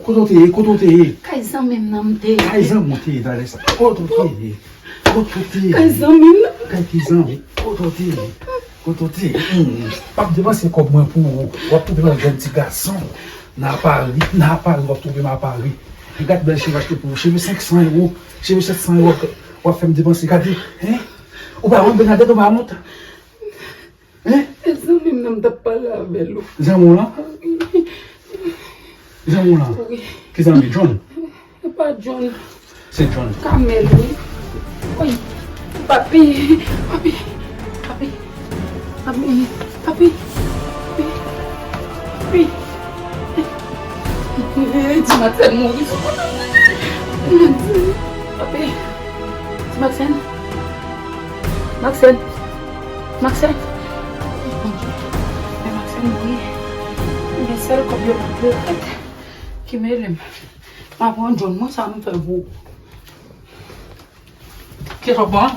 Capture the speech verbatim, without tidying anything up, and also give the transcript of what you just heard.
Kote w te ye? Kote w te ye? Kay zanmi m nan m te ye. Kay zanmi w te ye talè sa? Kote w te ye? Kote w te ye? Kay zanmi m nan. Kay ki zanmi? Kote w te ye? Kote w te ye? Hmm. M ap depanse kòb mwen pou ou. W ap twouve m avèk jèn ti gason. Nan Pari, nan Pari, w ap twouve m a Pari. Gad bèl cheve achte pou ou. Cheve senk san ewo, cheve sèt san ewo, w ap fè m depanse. Gade, hein? Ou pa wont, Bernadette, ou pa wont? Hein? E zanmi m nan m t ap pale avè l. Zanmi w lan? Wi. Zanmi w lan? Wi. Ki zanmi? John? E pa John. Se John. Kamèl, wi. Wi. Papi, papi, papi, papi, papi, papi, papi. Ti Maxène mouri sou mwen. Papi, ti Maxène. Maxène. Maxène. Bondye. Men Maxène mouri. Ebyen, sèl kòb yo nan pwofèt ki mele m. M a pran John mwen, sa m fè pou ou. Kiyès w ap pran?